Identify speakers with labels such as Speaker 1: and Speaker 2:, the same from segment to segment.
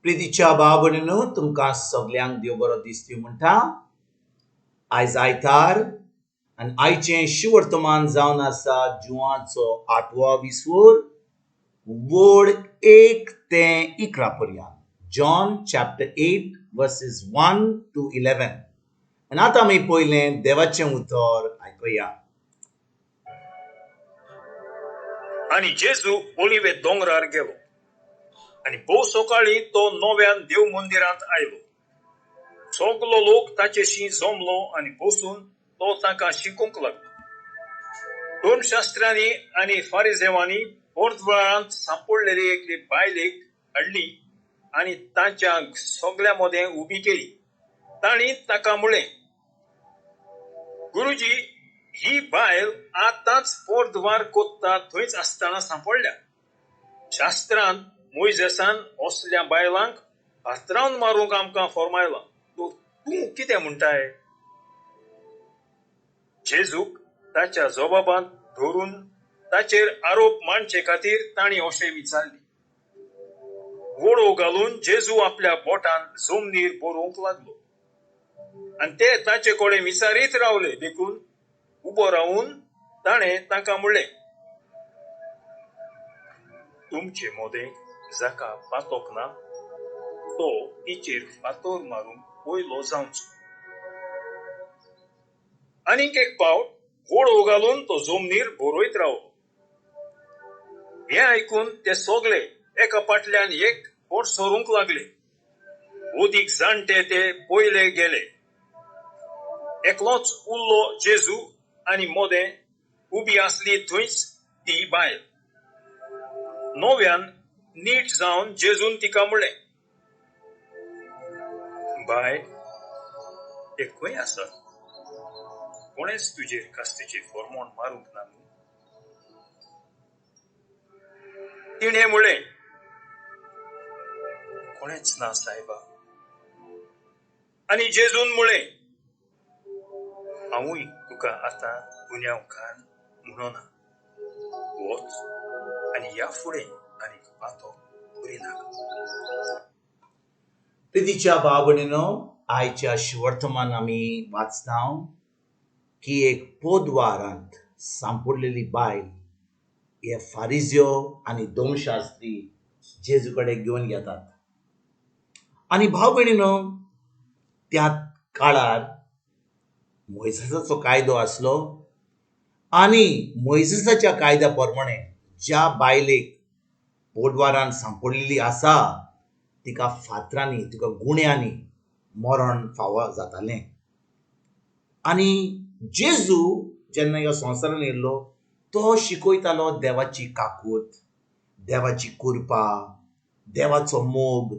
Speaker 1: प्रितीच्या भाव भयणीनो, तुमकां सगल्यांक देव बरो दीस दिवं म्हणटा. आयज आयतार आनी आयचें शिवर्तमान जावन आसा जुवाचो आठवो विसवोर, वड 1 ते 11 पर्यंत. John chapter 8 verses 1 to 11. आनी आतां आमी पयलें देवाचें उतर आयकुया.
Speaker 2: आनी जेजू ओलिवे दोंगरार गेलो आनी भोव सकाळीं तो नव्यान देव मंदिरांत आयलो. सगलो लोक ताचेशी जमलो आनी बसून तो तांकां शिकोवंक लागलो. धर्मशास्त्र्यांनी आनी फारिजेवांनी पोरद्वारांत सांपडलेली एकली बायलेक हाडली आनी तांच्या सगल्या मदें उबी केली. तांणी ताका म्हळें, गुरुजी, ही बायल आतांच पोरद्वार कोत्ता थंयच आसतना सांपडल्या. शास्त्रांत मोयजेसान असल्या बायलांक फातरावन मारूंक आमकां फॉर्मायलां, तूं कितें म्हणटाय? जेजूक ताच्या जबाबांत धरून ताचेर आरोप मांडचे खातीर तांणी अशें विचारलें. वडो घालून जेजू आपल्या बोटान जमनीर बरोवंक लागलो आनी ते ताचे कडेन विचारीत रावले. देखून उबो रावून ताणें तांकां म्हणलें, तुमचे मदें जाका पातोक ना तो तिचेर फातोर मारूंक पयलो जावचो. आनीक एक पावट वडो घालून तो जमनीर बरयत रावलो. हें आयकून ते सगळे एका फाटल्यान एक पोट सरूंक लागले. अदीक जाणटे ते पयले गेले. एकलोच उरलो जेजू आनी मदें उबी आसली थंयच ती बायल. नव्यान नीट जावन जेजून तिका म्हणलें, बाय, ते खंय आसात? कोणेच तुजेर कास्तीचेर फॉर्मोण मारूंक ना न्हू? तिणें म्हणलें, कोणेच ना सायबा. आनी जेजून म्हणलें, हांवूय तुका आतां गुन्यांवकार म्हणना, वच आनी ह्या फुडें आनी पातो करिनाका.
Speaker 1: प्रितीच्या भाव भयणीनो, आयच्या शिवर्तमान आमी वाचता की एक पोदवारांत सांपडलेली बायल हे फारिज्यो आनी दोमशास्त्री जेजू कडेन घेवन येतात. आनी भाव भयणीनो, त्या काळार मोयजेसाचो कायदो आसलो आनी मोयजेसाच्या कायद्या प्रमाणे ज्या बायलेक पोटवारान सांपडलेली आसा तिका फातरांनी, तिका गुण्यांनी मरण फावो जातालें. आनी जेजू जेन्ना ह्या संवसारान येयल्लो तो शिकयतालो देवाची काकूत, देवाची कृपा, देवाचो मोग.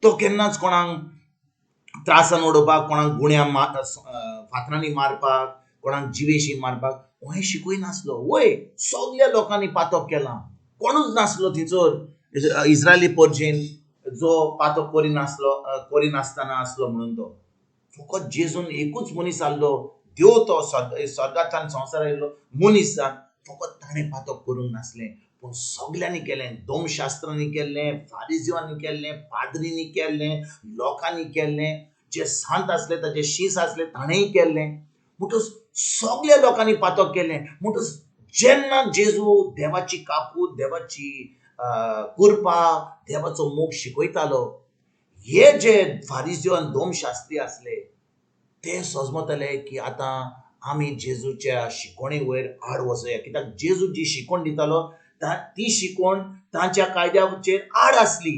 Speaker 1: तो केन्नाच कोणाक त्रासान उडोवपाक, कोणाक गुण्या फातरांनी मारपाक, कोणाक जिवेशी मारपाक हें शिकयनासलो. वय सगल्या लोकांनी पातक केलां, कोणूच नासलो थंयसर इस्रायली परजेन जो पातक करिनासलो, करिनासतना आसलो म्हणून. तो फकत जेजून एकूच मनीस आसलो, देव तो स्वर्गांतल्यान संवसार आयिल्लो मनीस, फकत ताणें पातक करूंक नासलें, पूण सगल्यांनी केलें. दोमशास्त्रांनी केल्लें, फारिजिवांनी केल्लें, पाद्रींनी केल्लें, लोकांनी केल्लें, जे सांत आसले ताजे शीस आसले ताणेंय केल्लें. म्हणटकच सगल्या लोकांनी पातक केलें. म्हणटकच जेन्ना जेजू देवाची काकूत, देवाची कृपा, देवाचो मोग शिकयतालो, हे जे फारिजियो आनी दोमशास्त्री आसले ते सजमतले की आतां आमी जेजूच्या शिकवणे वयर आड वचोया. कित्याक जेजू जी शिकवण दितालो ती शिकवण तांच्या कायद्याचेर आड आसली.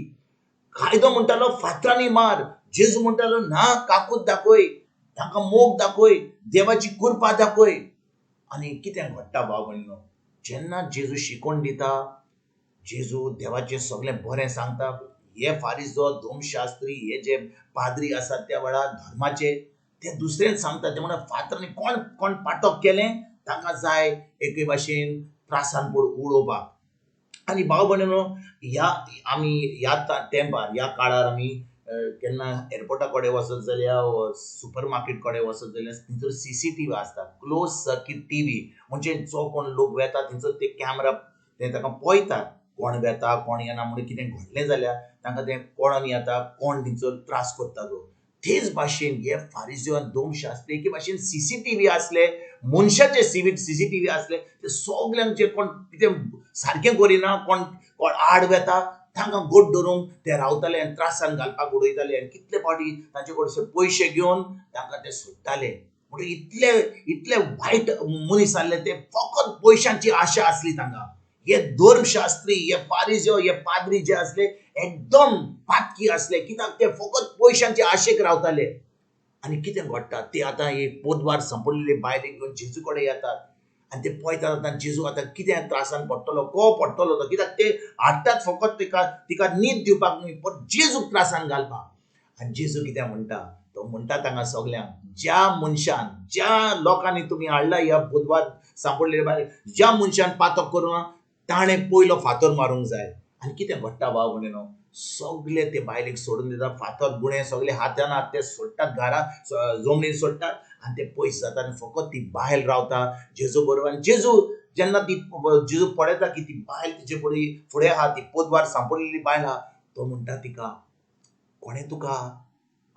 Speaker 1: कायदो म्हणटालो फातरांनी मार, जेजू म्हणटालो ना, काकूत दाखय, तांकां मोग दाखय, देवाची कृपा दाखय. आनी कितें घडटा भाव भयणीनो, जेन्ना जेजू शिकवण दिता, जेजू देवाचें सगळें बरें सांगता, हे फारिजो, दोमशास्त्री, हे जे पाद्री आसात त्या वेळार धर्माचे, ते दुसरेन सांगता. ते म्हणटा फातरांनी कोण कोण पाटक केलें तांकां जाय एके भाशेन त्रासान उडोवपाक. आनी भाव भयणीनो, ह्या आमी ह्या तेंपार, ह्या काळार आमी केन्ना एअरपोर्टा कडेन वचत जाल्यार, सुपर मार्केट कडेन वचत जाल्यार थंयसर CCTV आसता, क्लोज सर्कीट TV, म्हणजे जो कोण लोक वेता थंयसर ते कॅमरा ते ताका पळयतात. कोण वेता कोण येना म्हणून कितें घडलें जाल्यार तांकां तें कळोन येता कोण तेंचो त्रास करता तो. तेच भाशेन हे फारिज्यो आनी धर्मशास्त्री एके भाशेन CCTV आसले, मनशाचे CCTV आसले. ते सगल्यांक जे कोण कितें सारकें करिना, कोण कोण आड वेता तांकां गोड धरूंक ते रावताले आनी त्रासान घालपाक उडयताले. आनी कितले फावटी तांचे कडसून पयशे घेवन तांकां ते सोडटाले. म्हणटकीर इतले इतले वायट मनीस आसले ते, फकत पयशांची आशा आसली तांकां. हे धर्मशास्त्री, हे फारिज्यो, हे पाद्री जे आसले एकदम पातकी आसले, कित्याक ते फकत पयशांचे आशेक रावताले. आनी कितें घडटा ते आतां एक पोदवार सांपडलेले बायलेक घेवन जेजू कडेन येतात आनी ते पळयतात आतां जेजू आतां कितें त्रासान पडटलो, को पडटलो तो, कित्याक ते हाडटात फकत तिका न्हीद दिवपाक न्हय पण जेजूक त्रासान घालपाक. आनी जेजू कितें म्हणटा, तो म्हणटा तांकां सगल्यांक, ज्या मनशान, ज्या लोकांनी तुमी हाडला ह्या बुधवार सांपडलेले बायल, ज्या मनशान पातक करूं ताणें पयलो फातर मारूंक जाय. आनी कितें घडटा भाव भयणीनो, सगले ते बायलेक सोडून दिता, फातर गुणे सगले हातान हात ते सोडटात, घरा जमनीर सोडटात आनी ते पयस जाता आनी फकत ती बायल रावता जेजू बरोबर. आनी जेजू जेन्ना ती जेजू पळयता की ती बायल तिचे फुडें आहा, ती पोदवार सांपडलेली बायल आहा, तो म्हणटा तिका, कोणें तुका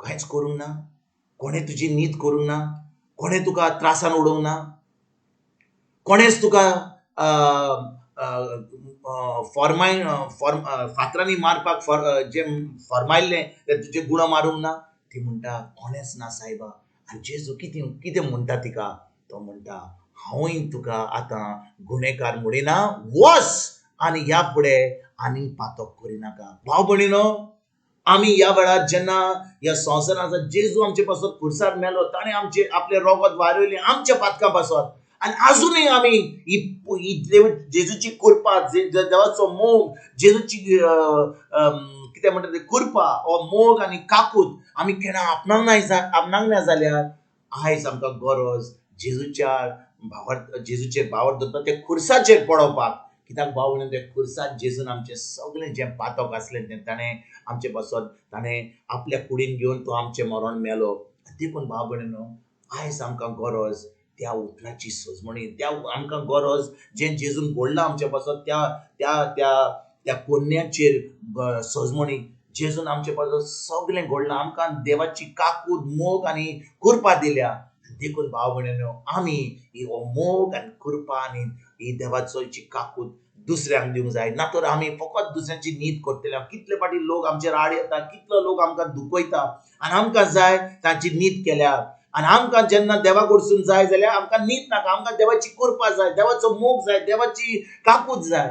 Speaker 1: कांयच करूंक ना, कोणें तुजी न्हीद करूंक ना, कोणें तुका त्रासान उडोवंक ना, कोणेंच तुका फॉर्माय फातरांनी मारपाक जें फॉर्मायल्लें तें तुजें गुणो मारूंक ना. ती म्हणटा कोणेंच ना सायबा. आनी जेजू कितें कितें म्हणटा तिका, तो म्हणटा हांवूय तुका आतां गुणेकार म्हणिना, वच आनी ह्या फुडें आनीक पातक करिनाका. भाव भयणीनो, आमी ह्या वेळार जेन्ना ह्या संवसारांत जेजू आमचे पासत खुर्सार मेलो, ताणें आमचे आपलें रोगत वारयलें आमच्या पातकां पासत, आनी आजुनूय आमी ही जेजूची कृपा, देवाचो मोग, जेजूची कितें म्हणटा ते कृपा हो मोग आनी काकूत आमी केन्ना आपणाक ना जाल्यार आयज आमकां गरज जेजूच्या भावार्थ, जेजूचेर भावार्थ दवरपाक, ते खुर्साचेर पळोवपाक. कित्याक भाव म्हणून ते खुर्सार जेजून आमचें सगळें जें पातक आसलें तें ताणें आमचे पासत ताणें आपल्या कुडीन घेवन तो आमचें मरण मेलो. देखून भाव भयणीनो, आयज आमकां गरज त्या उतराची सजमणी, त्या आमकां गरज जें जेजून घडलां आमचे पासत त्या त्या त्या त्या कोन्याचेर सजमणी. जेजून आमचे पासत सगळें घडलां, आमकां देवाची काकूत, मोग आनी कृपा दिल्या. देखून भाव भयणीनो, आमी ही हो मोग आनी कृपा आनी ही देवाचो काकूत दुसऱ्यांक दिवंक जाय. ना तर आमी फकत दुसऱ्यांची न्हीद करतले. कितले फावटी लोक आमचेर आड येता, कितलो लोक आमकां दुखयता आनी आमकां जाय तांची न्हीद केल्यार. आनी आमकां जेन्ना देवा कडसून जाय जाल्यार आमकां न्हीद नाका, आमकां देवाची कृपा जाय, देवाचो मोग जाय, देवाची काकूत जाय.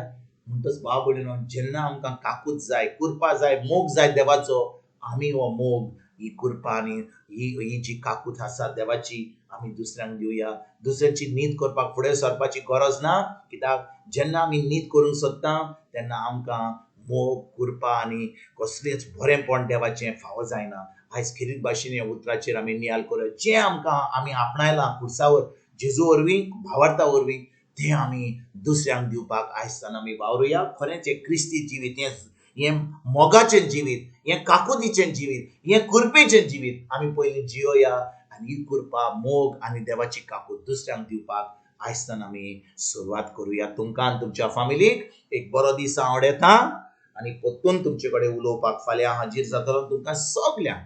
Speaker 1: म्हणटच भाव भयणीनो, जेन्ना आमकां काकूत जाय, कृपा जाय, मोग जाय देवाचो, आमी हो मोग, ही कृपा आनी ही जी काकूत आसा देवाची आमी दुसऱ्यांक दिवया. दुसऱ्यांची न्हीद करपाक फुडें सरपाची गरज ना, कित्याक जेन्ना आमी न्हीद करूंक सोदता तेन्ना आमकां मोग, कृपा आनी कसलेंच बरेंपण देवाचें फावो जायना. आयज खेरीत भाशेन ह्या उतराचेर आमी नियाल करूया. जें आमकां आमी आपणायलां खुर्सा जेजू वरवीं, भावार्था वरवीं, तें आमी दुसऱ्यांक दिवपाक आयज आमी वावरुया. खरेंच हें क्रिस्ती जिवीत, हें मोगाचें जिवीत, हें काकुतीचें जिवीत, हें कृपेचें जिवीत आमी पयलीं जियोया आनी ही कृपा, मोग आनी देवाची काकूत दुसऱ्यांक दिवपाक आयजतान आमी सुरवात करुया. तुमकां आनी तुमच्या फामिलीक एक बरो दीस हांव आवडयता आनी परतून तुमचे कडेन उलोवपाक फाल्यां हाजीर जातलो. तुमकां सगल्यांक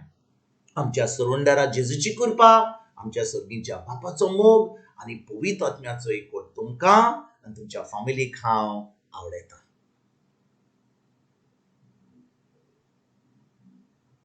Speaker 1: आमच्या सरुंडरा जेजूची कृपा, आमच्या सर्गीच्या बापाचो मोग आनी पवित्र आत्म्याचो एकवट तुमकां आनी तुमच्या फामिलीक हांव आवडयता.